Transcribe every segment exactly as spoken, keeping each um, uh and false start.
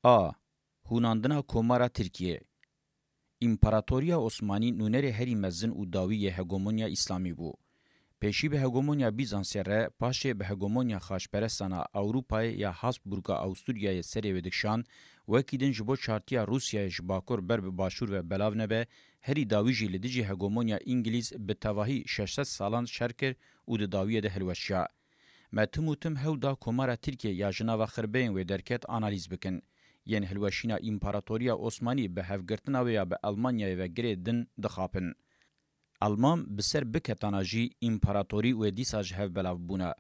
A. Hûnandina Komara Tirkiyê. Împaratoriya Osmanî nûnerê herî mezin û dawî yê hegemonya Îslamî bû. Pêşî bi hegemonya Bîzansê re, paşê bi hegemonya xaçperestan a Ewropayê ya Habsburga Awsturyayê serê wê dikişand, wekî din ji bo çartiya Rûsyayê ji bakur ber bi başûr ve belav nebe, herî dawî jî li dijî hegemonya Îngilîz bi tevahî şeş sed salan şer kir û di dawiyê de hilweşiya. Me tim û tim hewl da Komara Tirkiyê ya ji nava xirbeyên wê derket analîz bikin. Yên hilweşîna Împaratoriya Osmanî bi hevgirtina wê ya bi Elmanyayê ve girê din dixapin. Elman bi ser biketana jî împaratorî wê dîsa ji hev belav bûna.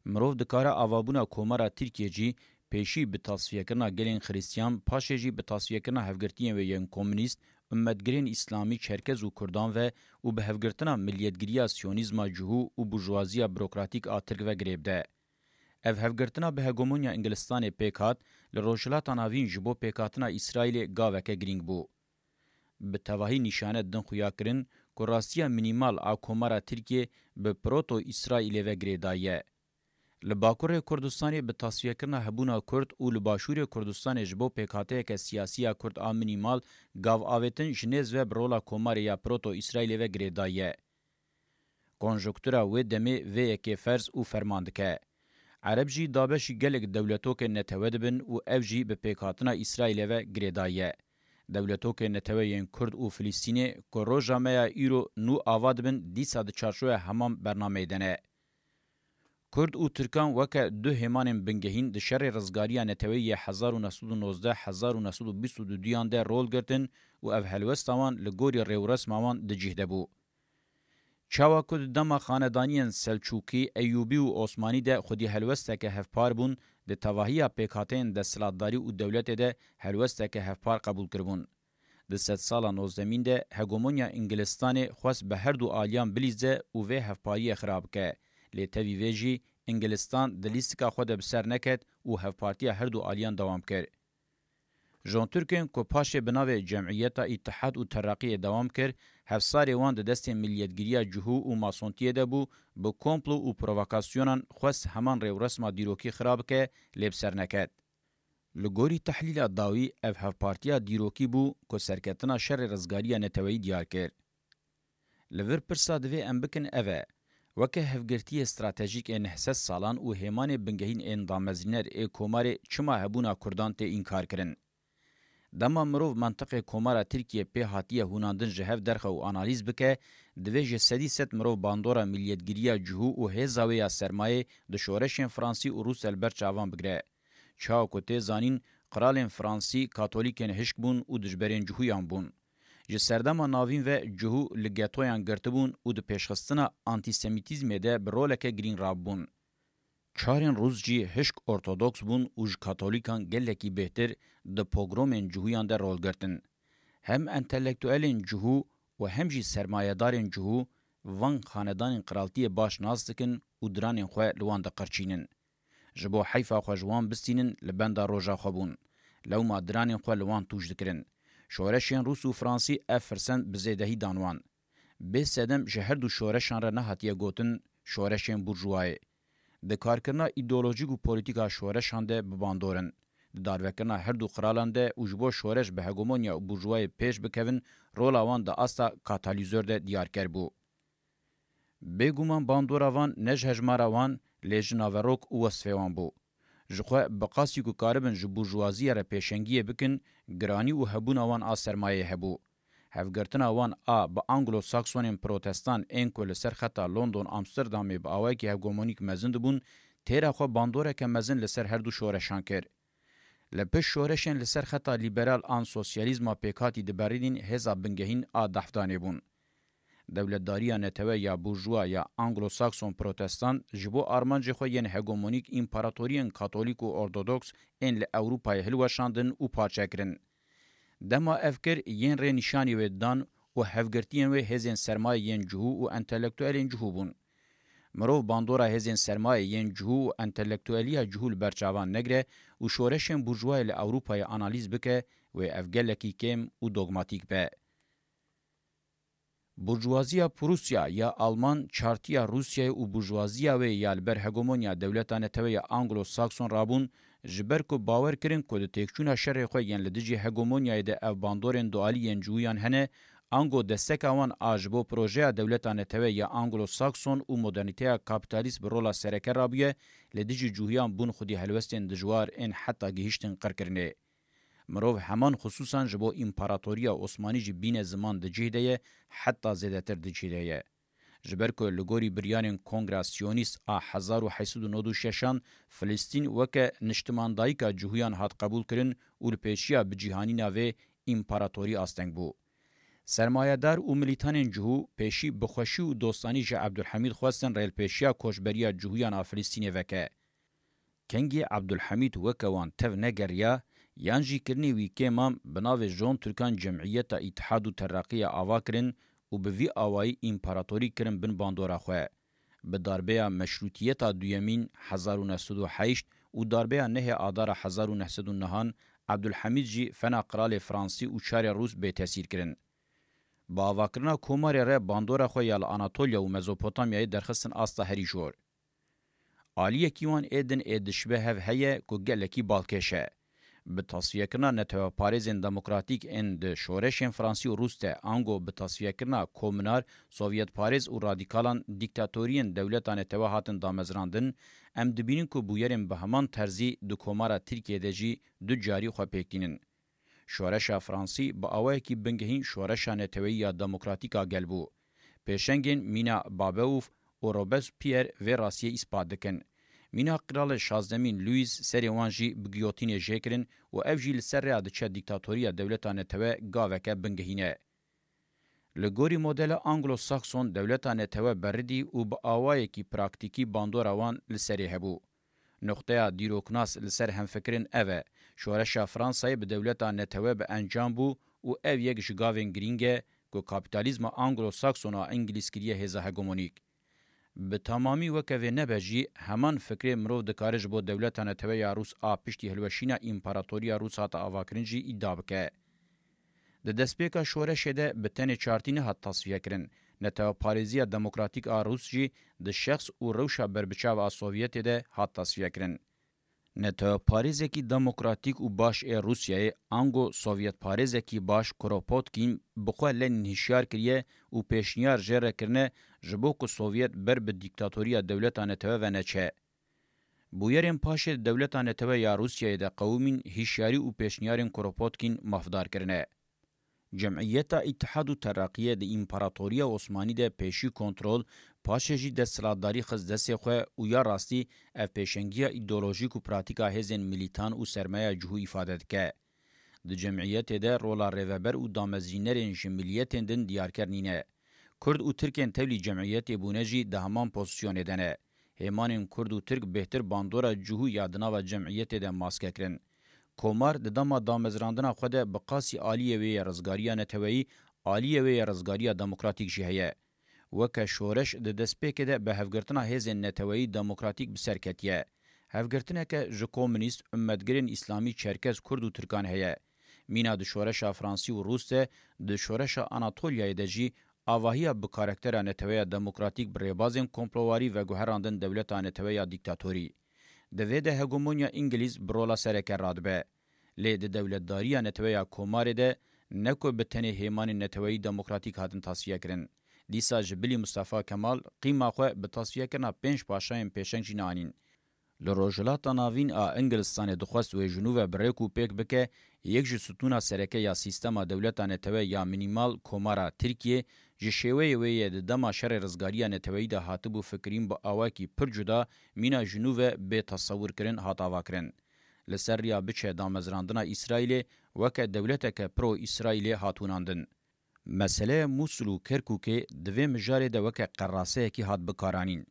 Mirov dikare avabûna Komara Tirkiyê jî pêşî bi tasfiyekirina gelên Xiristiyan, paşê jî bi tasfiyekirina hevgirtiyên wê yên komûnîst, ummetgirên Îslamî, Çerkez û Kurdan ve û bi hevgirtina miliyetgiriya Siyonîzma cihû û burjuwaziya burokratîk a Tirk ve girê bide. Ev hevgirtina bi hegemonya Ingilistanê pêk hat, li Rojhilata Navîn ji bo pêkhatina Îsraîlê gaveke girîng bû. Bi tevahî nîşane din xuya kirin ku rastiya mînîmal a Komara Tirkiyê bi Proto-Îsraîlê ve girêdayî ye. Li Bakurê Kurdistanê bi tasfiyekirina hebûna Kurd û li Başûrê Kurdistanê ji bo pêkhateyeke siyasî ya Kurd a mînîmal gav avêtin ji nêz ve bi rola Komarê ya Proto-Îsraîlê ve girêdayî ye. Konjonktura wê demê vê yekê ferz û ferman dike. Ereb jî dabeşî gelek dewletokên netewe dibin û ev jî bi pêkhatina Îsraîlê ve girêdayî ye. Dewletokên netewe yên Kurd û Filistînê ku roja me ya îro nû ava dibin, dîsa di çarçoya heman bernameyê de ne. Kurd û Tirkan weke du hêmanên bingehîn di şerê rizgariya neteweyî yê hezar û neh sed û nozdeh hezar û neh sed û bîst û duduyan de rol girtin û ev helwesta wan li gorî rêwresma wan di cih de bû. Çawa ku di dema xanedaniyên Selçûkî, Eyûbî û Osmanî de xwedî helwesteke hevpar bûn, di tevahiya pêkhateyên desthilatdarî û dewletê de helwesteke hevpar qebûl kiribûn. Di sedsala nozdemîn de hegemonya Îngilistanê xwest bi her du aliyan bilîze û vê hevpariyê xira bike, lê tevî vê jî Îngilistan di lîstika xwe de bi ser neket û hevpartiya her du aliyan dewam kir. Jon Tirkên ku paşê bi navê Cemiyeta Îtihad û Teraqiyê dewam kir, hevsarê wan di destên miliyetgiriya cihû û masontiyê de bû, bi komplo û provokasyonan xwest heman rêwresma dîrokî xira bike, lê bi ser neket. Li gorî tehlîla dawî, ev hevpartiya dîrokî bû ku serketina şerê rizgariya neteweyî diyar kir. Li vir pirsa divê em bikin ev e, weke hevgirtiyê stratejîk ê neh sed salan û hêmanê bingehîn ên damezrîner ê Komarê çima hebûna Kurdan tê înkar kirin? Dema mirov mentiqê Komara Tirkiyê pê hatiye hûnandin ji hev derxe û analîz bike, divê ji sedî sed mirov bandora miliyetgiriya cihû û hêza wê ya sermayê di şoreşên Fransî û Rûs de li ber çavan bigire. Çawa ku tê zanîn, qiralên Fransî katolîkên hişk bûn û dijberên cihûyan bûn. Ji serdema navîn ve cihû li getoyan girtibûn û di pêşxistina antîsemîtîzmê de bi roleke girîng rabûn. Çarên Rûs jî hişk ortodoks bûn û ji katolîkan gelekî bêhtir di pogromên cihûyan de rol girtin. Hem entelektuelên cihû û hem jî sermayedarên cihû van xanedanên qiraltiyê baş nas dikin û diranên xwe li wan diqirçînin. Ji bo heyfa xwe ji wan bistînin, li benda roja xwe bûn. Lewma diranên xwe li wan tûj dikirin. Şoreşên Rûs û Fransî ev firsend bi zêdehî dan wan. Bê sedem ji her du şoreşan re nehatiye gotin şoreşên burjuwayê. Di karkirina îdeolojîk û polîtîka şoreşan de bi bandor in. Di darvekirina her du qiralan de û ji bo şoreş bi hegemonya û burjuwayê pêş bikevin, rola wan di asta katalîzor de diyarker bû. Bêguman bandora van ne ji hejmara wan, lê ji naverok û wesfê wan bû. Ji xwe bi qasî ku karibin ji burjuwaziyê re pêşengiyê bikin, giranî û hebûna wan a sermayeyê hebû. Hevgirtina wan a bi Anglo-Saksonên protestan ên ku li ser xeta London-Amsterdamê bi awayekî hegemonîk mezin dibûn, têra xwe bandoreke mezin li ser her du şoreşan kir. Li pişt şoreşên li ser xeta lîberal an sosyalîzma pêkhatî diberînîn hêza bingehîn a dehfdanê bûn. Dewletdariya netewe ya burjuwa ya Anglo-Sakson protestan ji bo armancê xwe yên hegemonîk împaratoriyên katolîk û ortodoks ên li Ewropayê hilweşandin û parçe kirin. Dema ev kir, yên rê nîşanî wê didan û hevgirtiyên wê hêzên sermayê yên cihû û entelektuelên cihû bûn. Mirov bandora hêzên sermayê yên cihû û entelektueliya cihû li ber çavan negire û şoreşên burjuwayê li Ewropayê analîz bike, wê ev gelekî kêm û dogmatîk be. Burjuwaziya Prusya ya Alman çartiya Rûsyayê û burjuwaziya wê ya li ber hegemonya dewleta netewe ya Anglo-Sakson rabûn, Ji ber ku bawer kirin ku di têkçûna şerê xwe yên li dijî hegemonyayê de ev bandorên dualî yên cihûyan hene, ango desteka wan a ji bo projeya dewleta netewe ya Anglo-Sakson û modernîteya kapîtalîst bi rola sereke rabûye, li dijî cihûyan bûn xwedî helwestên dijwar ên heta gihîştin qirkirinê. Mirov heman xisûsan ji bo împaratoriya Osmanî jî bîne ziman di cih de ye, heta zêdetir di cih de ye. Ji ber ku li gorî biryarên Kongra Siyonîst a hezar û heşt sed û nod û şeş an Filistîn weke niştimandayîka cihûyan hat qebûl kirin û li pêşiya bicîhanîna vê împaratorî asteng bû. Sermayedar û milîtanên cihû pêşî bi xweşî û dostanî ji Ebdulhemîd xwestin rêlpêşiya koçberiya cihûyan a Filistînê veke. Kengî Ebdulhemîd weke wan tev negeriya, yan jî kirinê wî kêm an, bi navê Jon Tirkan Cemiyeta Îtihad û Terreqiyê ava kirin û bi vî awayî împaratorî kirin bin bandora xwe. Bi darbeya Meşrûtiyeta Duyemîn hezar û neh sed û heşt û darbeya nehê Adara hezar û neh sed û neh an Ebdulhemîd jî fena qiralê Fransî û çarê Rûs bêtesîr kirin. Bi avakirina komarê re bandora xwe ya li Anatolya û Mezopotamyayê derxistin asta herî jor. Aliyekî wan ê din ê dişibe hev heye ku gelekî balkêş e. Bi tasfiyekirina neteweparêzên demokratîk ên di şoreşên Fransî û Rûs de, ango bi tasfiyekirina kominar, sovyetparêz û radîkalan dîktatoriyên dewleta netewe hatin damezrandin, em dibînin ku bûyerên bi heman terzî di komara Tirkiyê de jî du carî xwe pêk tînin. Şoreşa Fransî bi awayekî bingehîn şoreşa neteweyî ya demokratîk a gel bû. Pêşengên mîna Babeuf û Robespierre vê rastiyê îspat dikin. Mîna Qiralê şazdemîn Louis serê wan jî bi giyotînê jê kirin û ev jî li ser rêya diçe dîktatoriya dewleta netewe gaveke bingehîn e. Li gorî modela Anglo-Sakson dewleta netewe beridî û bi awayekî praktîkî bandora wan li serê hebû. Nuqteya dîroknas li ser hemfikirin ev e, şoreşa Fransayê bi dewleta netewe bi encam bû û ev yek ji gavên girîng e ku kapîtalîzma Anglo-Sakson a Îngilîz kiriye hêza hegemonîk. Bi temamî weke vê nebe jî, heman fikrê mirov dikare ji bo dewleta netewe ya Rûs a piştî hilweşîna împaratoriya Rûs hate avakirin jî îdia bike. Di destpêka şoreşê de bi tenê çartî nehat tasfiyekirin. Neteweparêziya demokratîk a Rûs jî di şexs û rewşa berbiçav a Sovyetê de hat tasfiyekirin. Neteweparêzekî demokratîk û baş ê Rûsyayê, ango sovyetparêzekî baş Kropotkin, bi xwe Lenin hişyar kiriye û pêşniyar jê re kirine ji bo ku Sovyet ber bi dîktatoriya dewleta netewe ve neçe. Bûyerên paşê di dewleta netewe ya Rûsyayê de qewimîn hişyarî û pêşniyarên Kropotkin mafdar kirine. Cemiyeta Îtihad û Teraqiyê di Împaratoriya Osmanî de pêşî kontrol, paşê jî desthilatdarî xist destê xwe û ya rastî ev pêşengiya îdeolojîk û pratîka hêzên milîtan û sermaya cihû îfade dike. Di cemiyetê de rola rêveber û damezrînerên ji miliyetên din diyarker nîne. Kurd û Tirkên tevlî cemiyetê bûne jî di heman pozîsyonê de ne. Hêmanên Kurd û Tirk bêhtir bandora cihû ya di nava cemiyetê de maske kirin. Komar di dema damezrandina xwe de bi qasî aliyê wê yê rizgariya neteweyî, aliyê wê yê rizgariya demokratîk jî heye. Weke şoreş di destpêkê de bi hevgirtina hêzên neteweyî demokratîk bi ser ketiye. Hevgirtineke ji komûnîst, ummetgirên îslamî, çerkez, kurd û tirkan heye. Mîna di şoreşa Fransî û Rûs de, di şoreşa Anatolyayê de jî avahiya bi karaktera neteweya demokratîk bi rêbazên komplowarî veguherandin dewleta netewe ya dîktatorî. Di vê de hegemonya Îngilîz bi rola sereke radibe. Lê di dewletdariya neteweya komarê de ne ku bi tenê hêmanên neteweyî demokratîk hatin tasfiye kirin. Dîsa ji bilî Mustafa Kemal qîma xwe bi tasfiyekirina pênc paşayên pêşeng jî neanîn. Li Rojhilata Navîn a Îngilistanê dixwest wê ji nû ve bi rêk û pêk bike, yek ji stûna sereke ya sîstema dewleta netewe ya mînîmal komara Tirkiyê, ji şêweyê wê yê di dema şerê rizgariya neteweyî de hatibû fikirîn bi awakî pir cuda, mîna ji nû ve bê tesewirkirin hat avakirin. Li ser riya biçe damezrandina Îsraîlê weke dewleteke pro-Îsraîlê hat winandin. Meseleya Mûsil û Kerkûkê di vê mijarê de weke qeraseyekî hat bikaranîn.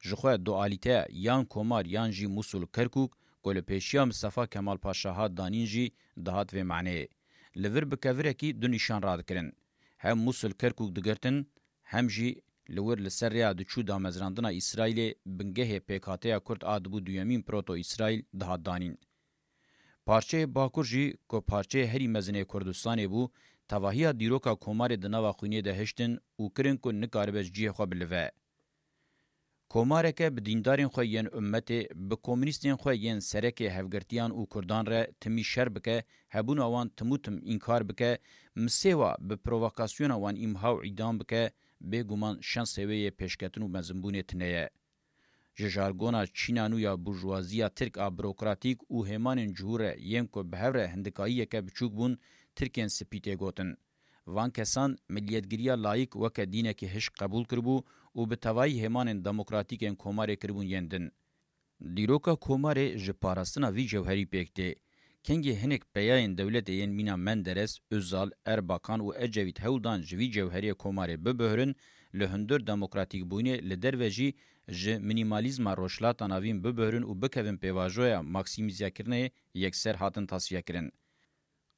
Ji xwe dualîteya yan komar yan jî Mûsil-Kerkûk ku li pêşiya Mistefa Kemal Paşa hat danîn jî dihat vê maneyê. Li vir bi kevirekî du nîşan radikirin. Hem Mûsil-Kerkûk digirtin, hem jî li wir li ser rêya diçû damezrandina Îsraîlê bingehê pêkhateya Kurd a dibû duyemîn proto-Îsraîl dihat danîn. Parçeyê Bakur jî ku parçeyê herî mezin ê Kurdistanê bû, tevahiya dîroka komarê di nava xwînê de hiştin û kirin ku nikaribe ji cihê xwe bilive. Komareke bi dîndarên xwe yên ummetê, bi komûnîstên xwe yên serekê hevgirtiyan û kurdan re timî şer bike, hebûna wan tim û tim înkar bike, misêwa bi provokasyona wan îmha û îdam bike, bêguman şensê wê yê pêşketin û mezinbûnê tune ye. Ji jargona çîna nû ya burjuwaziya tirk a burokratîk û hêmanên cihû re yên ku bi hev re hindikayiyeke biçûk bûn, tirkên spî tê gotin. Van kesan miliyetgiriya layîk weke dînekî hişk qebûl kiribû û bi tevayî hêmanên demokratîk ên komarê kiribûn yên din. Dîroka komarê ji parastina vî cewherî pêk tê. Kengî hinek peyayên dewletê yên mîna Menderes, Özal, Erbakan û Ecevît hewl dan ji vî cewheriyê komarê bibihirin, li hundir demokratîkbûyînê li derve jî ji mînîmalîzma Rojhilata Navîn bibihirin û bikevin pêvajoya maksîmîzekirinê yekser hatin tasfiyekirin.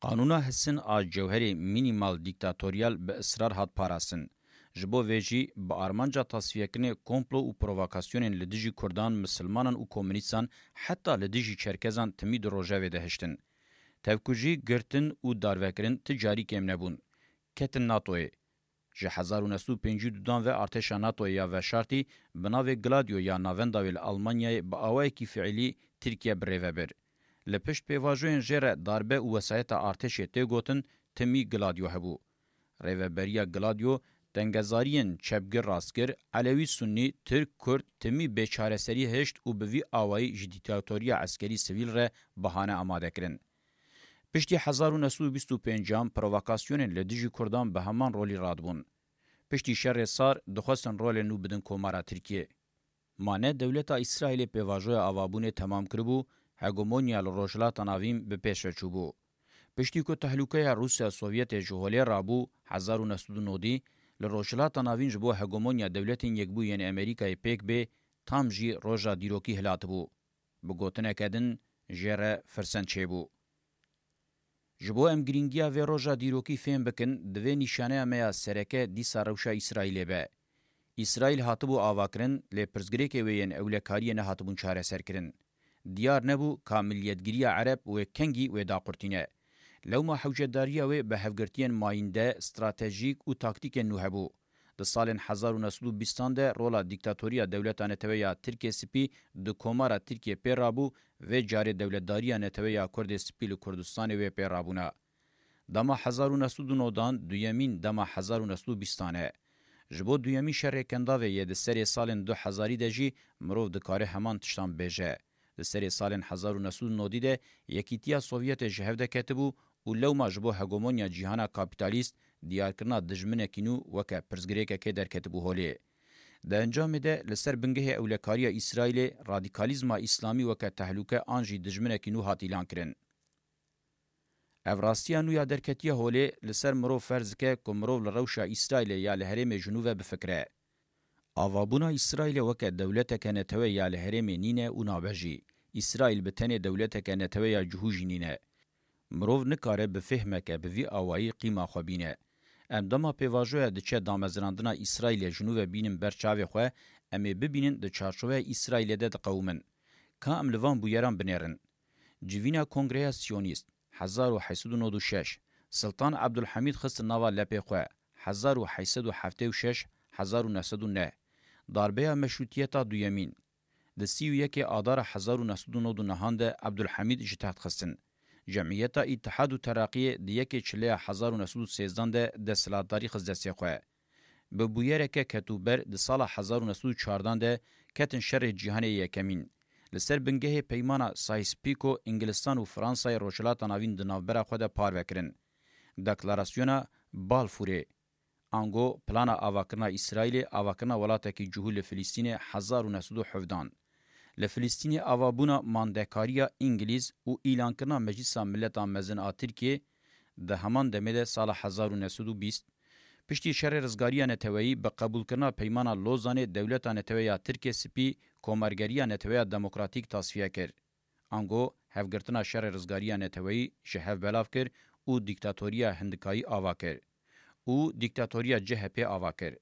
Qanûna Hisin a cewherê mînîmal dîktatoriyal bi israr hat parastin. Ji bo vê jî bi armanca tasfiyekirinê komplo û provokasyonên li dijî kurdan, misilmanan û komûnîstan heta li dijî çerkezan timî di rojevê de hiştin. Tevkujî, girtin û darvekirin ti carî kêm nebûn. Ketin NATOyê. Ji hezar û neh sed û pêncî û du dan ve artêşa NATOyê ya veşartî bi navê Gladio ya navenda wê li Almanyayê bi awayekî fiîlî Tirkiye bi rê ve bir. Li pişt pêvajoyên jê re darbe û wesayeta artêşê tê gotin, timî Gladio hebû. Rêveberiya Gladio tengezariyên çepgir rastgir, Elewî Sunnî, Tirk Kurd timî bê çareserî hişt û bi vî awayî ji dîktatoriya eskerî sivîl re bahane amade kirin. Piştî hezar û neh sed û bîst û pêncan provokasyonên li dijî Kurdan bi heman rolî radibûn. Piştî şerê sar dixwestin rolê nû bidin Komara Tirkiyê. Ma ne dewleta Îsraîlê pêvajoya avabûnê temam kiribû, hegemonya li Rojhilata Navîn bi pêş ve çûbû. Piştî ku tehlûkeya Rûsya Sovyetê ji holê rabû, hezar û neh sed û nodî, li Rojhilata Navîn ji bo hegemonya Dewletên Yekbûyî yên Amerîkayê pêk bê, tam jî roja dîrokî hilatibû. Bi gotineke din, jê re firsend çêbû. Ji bo em girîngiya vê roja dîrokî fêm bikin, divê nîşaneya me ya sereke dîsa rewşa Îsraîlê be. Îsraîl hatibû avakirin, lê pirsgirêkê wê yên ewlekariyê nehatibûn çareserkirin. Diyar nebû ka miliyetgiriya Ereb wê kengî wê daqurtîne. Lewma hewcedariya wê bi hevgirtiyên mayînde, stratejîk û taktîkên nû hebû. Di salên hezar û neh sed û bîstan de rola dîktatoriya Dewleta Netewe ya Tirkê Spî di Komara Tirkiyê pê rabû, vê carê dewletdariya netewe ya Kurdê Spî li Kurdistanê wê pê rabûna. Dema hezar û neh sed û nodan, duyemîn dema hezar û neh sed û bîstan e. Ji bo duyemîn şerê kendavê yê di serê salên du hezarî de jî mirov dikare heman tiştan bibêje. Di serê salên hezar û neh sed û nodî de Yekîtiya Sovyetê ji hev de ketibû û lewma ji bo hegemonya cîhana kapîtalîst diyarkirina dijminekî nû weke pirsgirêkekê derketibû holê. Di encamê de li ser bingehê ewlekariya Îsraîlê radîkalîzma îslamî weke tehlûke an jî dijminekî nû hat îlankirin. Ev rastiya nû ya derketiye holê li ser mirov ferz dike ku mirov li rewşa Îsraîlê ya li herêmê ji nû ve bifikire. Avabûna Îsraîlê weke dewleteke netewe ya li herêmê nîne û nabe jî. Îsraîl bi tenê dewleteke netewe ya cihû jî nîne. Mirov nikare bi fêhmeke bi vî awayî qîma xwe bîne. Em dema pêvajoya diçe damezinandina Îsraîlê ji nû ve bînin ber çavê xwe, em ê bibînin di çarçoveya Îsraîlê de diqewimin. Ka em li van bûyeran binêrin. Civîna Kongreya Siyonîst, hezar û heyt sed û nod û şeş, Siltan Ebdulhemîd xistin nava lepê xwe, hezar û heyt sed û heftê û şeş, hezar û neh sed û neh, darbeya meşrûtiyeta duyemîn. Di sî û yekê Adara hezar û neh sed û nod û nehan de Ebdulhemîd ji text xistin. Cemiyeta Îtihad û Teraqiyê di yekê Çileya hezar û neh sed û sêzdan de desthilatdarî xist destê xwe. Bi bûyereke ketûber di sala hezar û neh sed û çardan de ketin şerê cîhanê yekemîn. Li ser bingehê peymana Sykes-Picot, Îngilistan û Fransayê Rojhilata Navîn di navbera xwe de parve kirin. Deklarasyona Balfourê, ango plana avakirina Îsraîlê, avakirina welatekî cihû li Filistînê hezar û neh sed û hevdan. Li Filistînê avabûna mandekariya Îngilîz û îlankirina Meclisa Mileta Mezin a Tirkiyê di heman demê de sala hezar û neh sed û bîst, piştî şerê rizgariya neteweyî bi qebûlkirina Peymana Lozanê dewleta netewe ya Tirkê Spî Komargeriya Neteweya Demokratîk tasfiye kir. Ango hevgirtina şerê rizgariya neteweyî ji hev belav kir û dîktatoriya hindikayî ava kir û dîktatoriya C H P ava kir.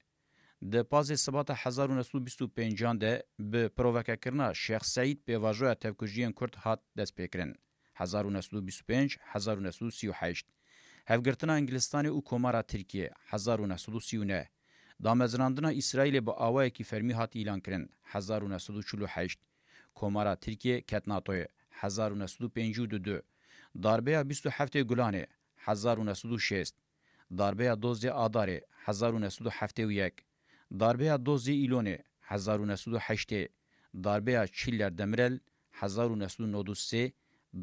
Di pazdeh Sibata hezar û neh sed û bîst û pêncan de bi provokekirina Şêx Seîd pêvajoya tevkujiyên Kurd hat destpêkirin. Hezar û neh sed û bîst û pênc, hezar û neh sed û sî û heşt. Hevgirtina Îngilistanê û Komara Tirkiyê, hezar û neh sed û sî û neh. Damezrandina Îsraîlê bi awayekî fermî hat îlankirin, hezar û neh sed û çil û heşt. Komara Tirkiyê ket NATOyê, hezar û neh sed û pêncî û du. Darbeya bîst û heftê Gulanê, hezar û neh sed û şêst. Darbeya dozdê Adarê, hezar û neh sed û heftê û yek. Darbeya dozdê Îlonê, hezar û neh sed û heştê. Darbeya Çiller Demirel, hezar û neh sed û nod û sê.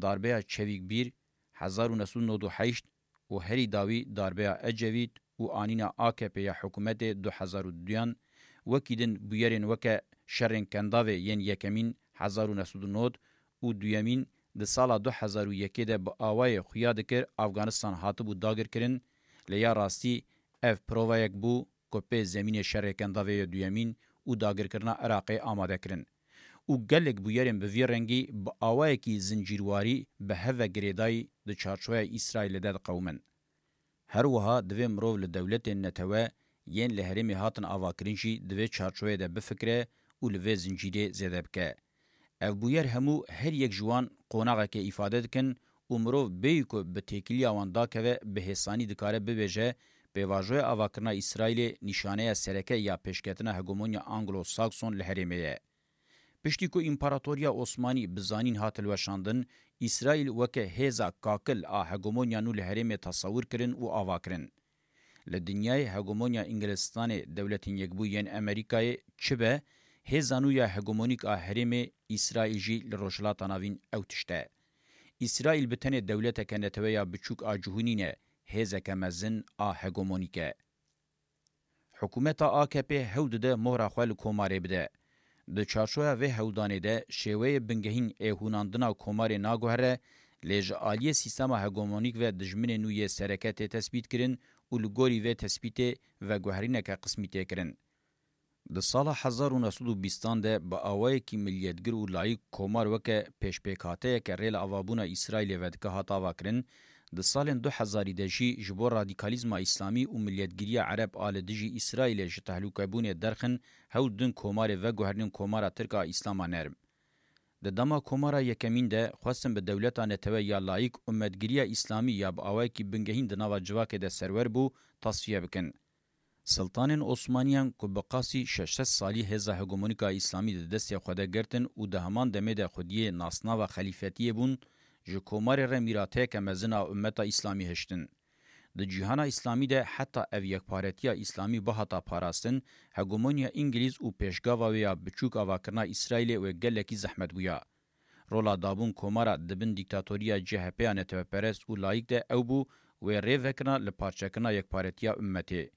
Darbeya Çevîkbîr, hezar û neh sed û nod û heşt. Û herî dawî darbeya Ecevît û anîna A K P ya hikûmetê du hezar û duyan, wekî din bûyerên weke şerên Kendavê yên yekemîn hezar û neh sed û nod û duyemîn di sala du hezar û yekê de bi awayê xuya dikir Afganistan hatibû dagirkirin, lê ya rastî ev provayek bû ku pê zemînê şerê Kendavê yê duyemîn û dagirkirina Iraqê amade kirin. Û gelek bûyerên bi vî rengî bi awayekî zincîrwarî bi hev ve girêdayî di çarçoveya Îsraîlê de diqewimin. Her wiha divê mirov li dewletên netewe yên li herêmê hatin avakirin jî di vê çarçoveyê de bifikire û li vê zincîrê zêde bike. Ev bûyer hemû her yek ji wan qonaxeke îfade dikin û mirov bêyî ku bi têkiliya wan dakeve, bi hêsanî dikare bibêje, pêvajoya avakirina Îsraîlê nîşaneya sereke ya pêşketina hegemonya Anglo-Sakson li herêmê ye. Piştî ku Împaratoriya Osmanî bi zanîn hat hilweşandin, Îsraîl weke hêza kakil a hegemonya nû li herêmê tesewir kirin û ava kirin. Li dinyayê hegemonya Îngilistanê, Dewletên Yekbûyî yên Amerîkayê çi be, hêza nû ya hegemonîk a herêmê Îsraîl jî li Rojhilata Navîn ew tişt e. Îsraîl bi tenê dewleteke neteweya biçûk a cihû nîne, hêzeke mezin a hegemonîk e. Hikûmeta A K P hewl dide mohra xwe li Komarê bide. Di çarçoya vê hewldanê de şêweyê bingehîn ê hûnandina Komarê naguhere, lê ji aliyê sîstema hegemonîk ve dijminê nû yê sereke tê tespîtkirin û li gorî vê tespîtê veguherîneke qismî tê kirin. Di sala hezar û neh sed û bîstan de bi awayekî miliyetgir û layîk Komar weke pêşpêkhateyeke rê li avabûna Îsraîlê vedike hat avakirin, di salên du hezarî de jî ji bo radîkalîzma îslamî û miliyetgiriya ereb a li dijî Îsraîlê ji tehlûkebûnê derxin, hewl didin Komarê veguherînin Komara Tirk a Îslama Nerm. Di dema Komara Yekemîn de xwestin bi dewleta netewe ya layîk ummetgiriya îslamî ya bi awayekî bingehîn di nava civakê de serwer bû, tasfiye bikin. Siltanên Osmaniyan ku bi qasî şeş sed salî hêza hegemonîka îslamî di destê xwe de girtin û di heman demê de xwediyê nasnava xelîfetiyê bûn, ji Komarê re mîrateyeke mezin a ummeta îslamî hiştin. Di cîhana îslamî de heta ev yekparetiya îslamî bihata parastin, hegemonya Îngilîz û pêşgava wê ya biçûk avakirina Îsraîlê wê gelekî zehmet bûya. Rola dabûn Komara di bin dîktatoriya C H P ya neteweperest û layîk de ew bû, wê rê vekirina li parçekirina yekparetiya ummetê.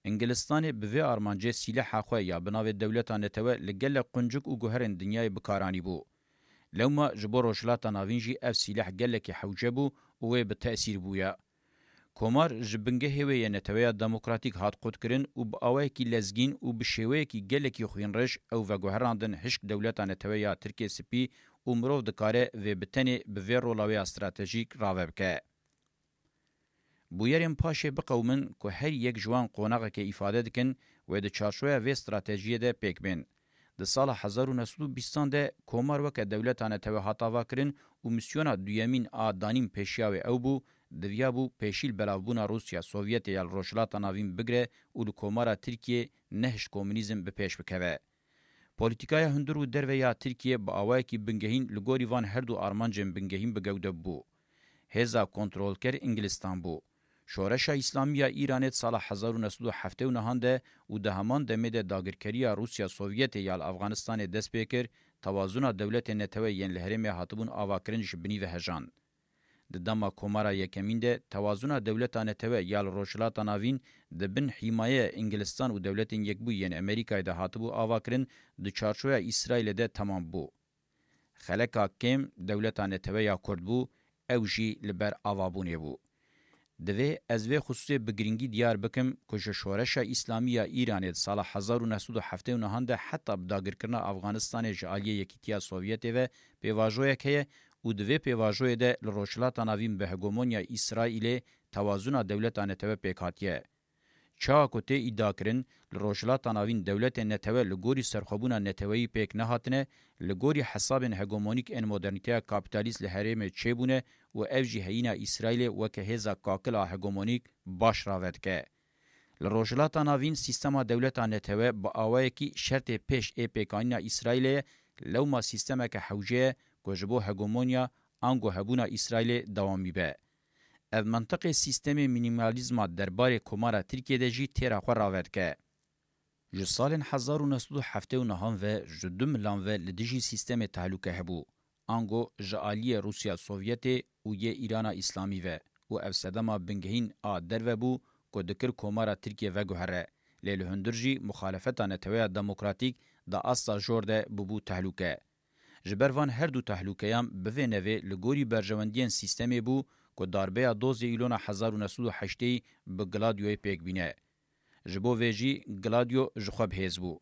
Îngilistanê bi vê armancê sîleha xwe ya bi navê dewleta netewe li gelek quncik û guherên dinyayê bi kar anîbû. Lewma ji bo Rojhilata Navîn jî ev sîleh gelekî hewce bû û wê bi tesîr bûya. Komar ji bingehê wê yê neteweya demokratîk hat qutkirin û bi awayekî lezgîn û bi şêweyekî gelekî xwînreş ew veguherandin hişk dewleta netewe ya Tirkê Spî û mirov dikare vê bi tenê bi vê rola wê ya stratejîk rave bike. Bûyerên paşê biqewimin ku her yek ji wan qonaxeke îfade dikin, wê di çarçoya vê stratejiyê de pêk bên. Di sala hezar û neh sed û bîstan de Komar weke dewleta netewe hat avakirin û misyona duyemîn a danîn pêşiya wê ew bû, diviyabû pêşî li belavbûna Rûsya Sovyetê ya li Rojhilata Navîn bigire û li Komara Tirkiyê nehişt komûnîzm bi pêş bikeve. Polîtîkaya hundir û derve ya Tirkiyê bi awayekî bingehîn li gorî van her du armancên bingehîn bi gewde bû. Hêza kontrolker Îngilistan bû. Şoreşa Îslamî ya Îranê di sala hezar û neh sed û heftê û nehan de û di heman demê de dagirkeriya Rûsya Sovyetê ya li Afganistanê dest pê kir, tewazûna dewletên netewe yên li herêmê hatibûn avakirin ji binî ve hejan. Di dema Komara Yekemîn de tewazûna dewleta netewe ya li Rojhilata Navîn di bin hîmayeya Îngilistan û Dewletên Yekbûyî yên Amerîkayê de hatibû avakirin, di çarçoya Îsraîlê de temam bû. Xeleka kêm dewleta netewe ya Kurd bû, ew jî li ber avabûnê bû. Divê ez vê xisûsê bi girîngî diyar bikim ku ji Şoreşa Îslamî ya Îranê di sala hezar û neh sed û heftê û nehan de heta bi dagirkirina Afganistanê ji aliyê Yekîtiya Sovyetê ve pêvajoyek heye û di vê pêvajoyê de li Rojhilata Navîn bi hegemonya Îsraîlê tewazûna dewleta netewe pêk hatiye. Çawa ku tê îdiakirin, li Rojhilata Navîn dewletên netewe li gorî serxwebûna neteweyî pêk nehatine, li gorî hesabên hegemonîk ên modernîteya kapîtalîst li herêmê çêbûne û ev jî heyîna Îsraîlê weke hêza kakil a hegemonîk baş rave dike. Li Rojhilata Navîn sîstema dewleta netewe bi awayekî şertê pêş ê pêkanîna Îsraîlê ye, lewma sîstemeke hewce ye ku ji bo hegemonya ango hebûna Îsraîlê dewamî be. Ev mentiqê sîstemê mînîmalîzma derbarê Komara Tirkiyê de jî têra xwe rave dike. Ji salên hezar û neh sed û heftê û nehan ve ji du milan ve li dijî sîstemê tehlûke hebû. Ango ji aliyê Rûsya Sovyetê û yê Îrana Îslamî ve û ev sedema bingehîn a derve bû ku dikir Komara Tirkiye veguhere, lê li hundir jî muxalefeta neteweya demokratîk di asta jor de bûbû tehlûke. Ji ber van her du tehlûkeyan bi vê nevê li gorî berjewendiyên sîstemê bû ku darbeya dozê Îlona hezar û neh sed û heştê bi Gladioyê pêk bîne. Ji bo vê jî Gladio ji xwe bi hêz bû.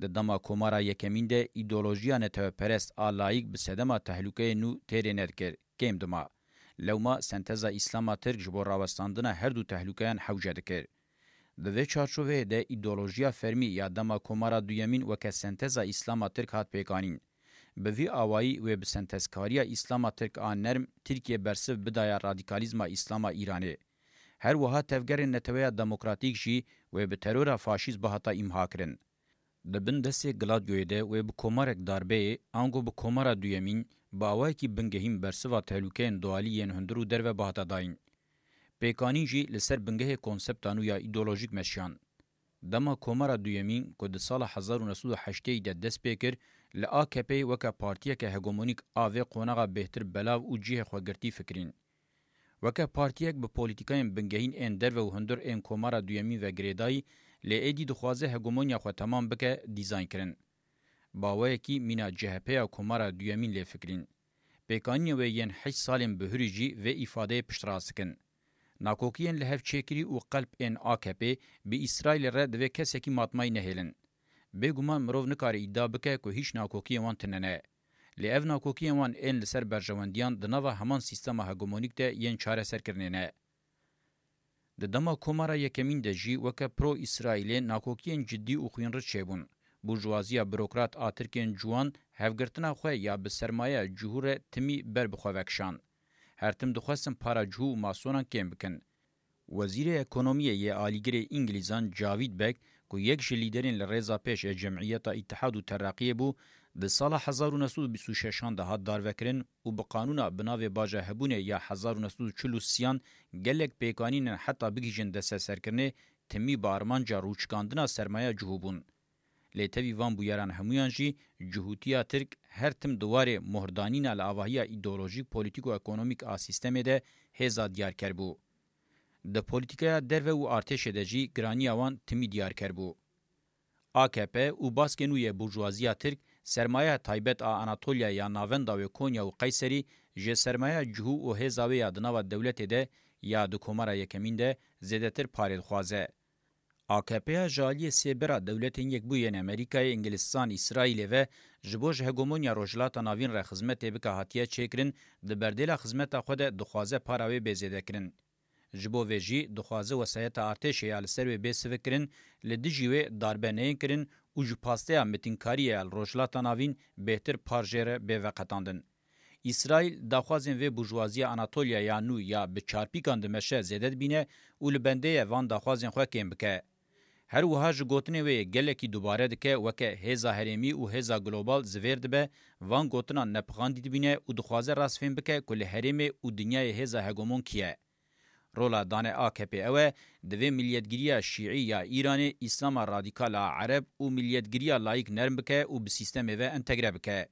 Di dema Komara Yekemîn de îdeolojiya neteweperest a layîk bi sedema tehlûkeyê nû têrê nedikir, kêm dima. Lewma senteza Îslama Tirk ji bo rawestandina her du tehlûkeyan hewce dikir. Di vê çarçoveyê de îdeolojiya fermî ya dema Komara Duyemîn weke senteza Îslama Tirk hat pêkanîn. Bi vî awayî wê bi sentezkariya Îslama Tirk a nerm Tirkiye bersiv bidaya radîkalîzma Îslama Îranê. Her wiha tevgerên neteweya demokratîk jî wê bi terora faşîst bihata îmha kirin. Di bin destê Gladioyê de wê bi komarek darbeyê, ango bi Komara Duyemîn, bi awayekî bingehîn bersiva tehlûkeyên dualî yên hundir û derve bihata dayîn. Pêkanîn jî li ser bingehê konsepta nû ya îdeolojîk meşiyan. Dema Komara Duyemîn ku di sala hezar û neh sed û heştê de dest pê kir, li A K P'yê weke partiyeke hegemonîk a vê qonaxa bêhtir belav û cihê xwegirtî fikirîn. Weke partiyek bi polîtîkayên bingehîn ên derve û hundir ên Komara Duyemîn ve girêdayî, lê êdî dixwaze hegemonya xwe temam bike, dîzayn kirin. Baweyekî mîna C H P ya Komara Duyemîn lê fikirîn. Pêkanînê wê yên heşt salên bihurî jî vê îfadeyê piştrast dikin. Nakokiyên li hev çêkirî û qelb ên A K P bi Îsraîlê re divê kesekî matmayî nehêlin. Bêguman mirov nikare îdia bike ku hîç nakokiyên wan tune ne. Lê ev nakokiyên wan ên li ser berjewendiyan di nava heman sîstema hegemonîk de yên çareserkirinê ne. Di dema Komara Yekemîn de jî weke pro-Îsraîlê nakokiyên cidî û xwînriç çêbûn. Burjuwaziya burokrat a Tirkên ciwan hevgirtina xwe ya bi sermayeya cihû re timî ber bi xwe vekişand. Her tim dixwestin para cihû û masonan kêm bikin. Wezîrê Ekonomiyê yê alîgirê Îngilîzan Cavîd Beg, ku yek ji lîderên li rêza pêş ê Cemiyeta Îtihad û Teraqiyê bû, di sala hezar û neh sed û bîst û şeşan de hat darvekirin û bi qanûna bi navê Bajehebûnê ya hezar û neh sed û çil û sêyan gelek pêkanînên heta bigihîjin desteserkirinê timî bi armanca rûçikandina sermayeya cihû bûn. Lê tevî van bûyeran hemûyan jî cihûtiya Tirk her tim di warê muhirdanîna li avahiya îdeolojîk, polîtîk û ekonomîk a sîstemê de hêza diyarker bû. Di polîtîkaya derve û artêşê de jî giraniya wan timî diyarker bû. A K P û baskên wî yê burjuwaziya Tirk, sermayeya taybet a Anatolya ya Navenda wê Konya û Qeyserî ji sermayeya cihû û hêza wê ya di nava dewletê de ya di Komara Yekemîn de zêdetir parê dixwaze. A K P ya ji aliyê sê bira Dewletên Yekbûyî yên Amerîkayê, Îngilistan, Îsraîlê ve ji bo ji hegemonya Rojhilata Navîn re xizmetê bike hatiye çêkirin, di berdêla xizmeta xwe de dixwaze para wê bê zêdekirin. Ji bo vê jî dixwaze wesayeta artêşê ya li ser wê bê sivikkirin, li dijî wê darbe neyên kirin û ji pasteya mitînkariyê ya li Rojhilata Navîn bêhtir par jê re bê veqetandin. Îsraîl daxwazên vê burjuwaziya Anatolya ya nû ya bi çarpîkan dimeşe zêde dibîne û li bendê ye van daxwazên xwe kêm bike. Her wiha ji gotinê wê yê gelekî dubare dike weke hêza herêmî û hêza global zivêr dibe, van gotinan nepixandî dibîne û dixwaze rast fêm bike ku li herêmê û dinyayê hêza hegemon kî ye. Rola dane A K P ew e, divê miliyetgiriya şîî ya Îranê, Îslama radîkal a Ereb û miliyetgiriya layîk nerm bike û bi sîstemê ve entegre bike.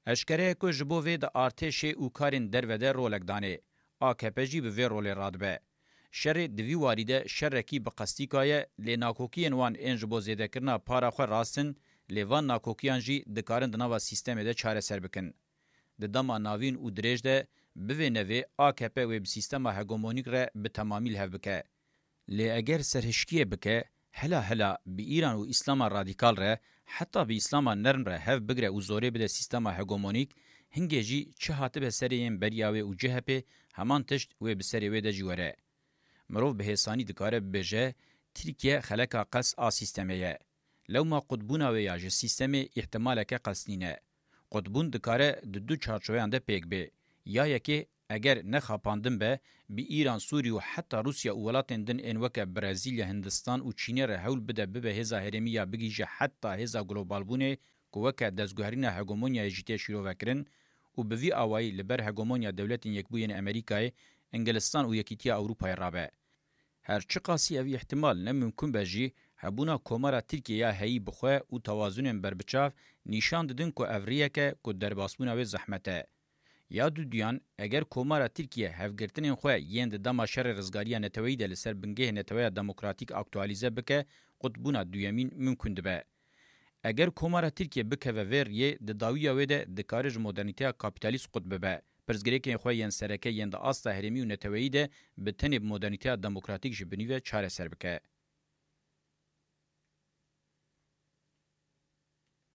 Eşkere ye ku ji bo vê di artêşê û karên derve de rolek danê. A K P jî bi vê rolê radibe. Şerê di vî warî de şerekî bi qestîka ye, lê nakokiyên wan ên ji bo zêdekirina para xwe rast in, lê van nakokiyan jî dikarin di nava sîstemê de çareser bikin. Di dema navîn û dirêj de, bivê nevê A K P wê bi sîstema hegemonîk re bi temamî li hev bike. Lê eger serhişkiyê bike, hela hela bi Îran û Îslama radîkal re, heta bi Îslama nerm re hev bigre û zorê bide sîstema hegemonîk, hingê jî çi hatibe serê yên beriya wê û C H P, heman tişt wê bi serê wê de jî were. Mirov bi hêsanî dikare bibêje, Tirkiye xeleka qels a sîstemê ye. Lewma qutbûna wê ya ji sîstemê îhtimaleke qels nîne. Qutbûn dikare di du çarçoveyan de pêk bê. Ya yekê Eger ne xapandin be, bi Îran, Sûrî û heta Rûsya û welatên din ên weke Brezîlya, Hindistan û Çînê re hewl bide bibe hêza herêmî ya bigihîje heta hêza globalbûnê ku weke destguherîna hegemonyayê jî tê şîrovekirin û bi vî awayî li ber hegemonya Dewletên Yekbûyên Amerîkayê, Ingilistan û Yekîtiya Ewropayê rabe. Her çiqasî ev îhtimal ne mimkun be jî, hebûna Komara Tirkiyê ya heyî bi xwe û tewazunên berbiçav nîşan didin ku ev riyek e ku derbasbûna wê zehmet e. Ya duduyan, eger Komara Tirkiye hevgirtinên xwe yên di dema şerê rizgariya neteweyî de li ser bingehê neteweya demokratîk aktualîze bike, qutbûna duyemîn mimkun dibe. Eger Komara Tirkiye bikeve vê riyê, di dawiya wê de dikare ji modernîteya kapîtalîst qut bibe. Pirsgirêkên xwe yên sereke yên di asta herêmî û neteweyî de bi tenê bi modernîteya demokratîk ji binî ve çareser bike.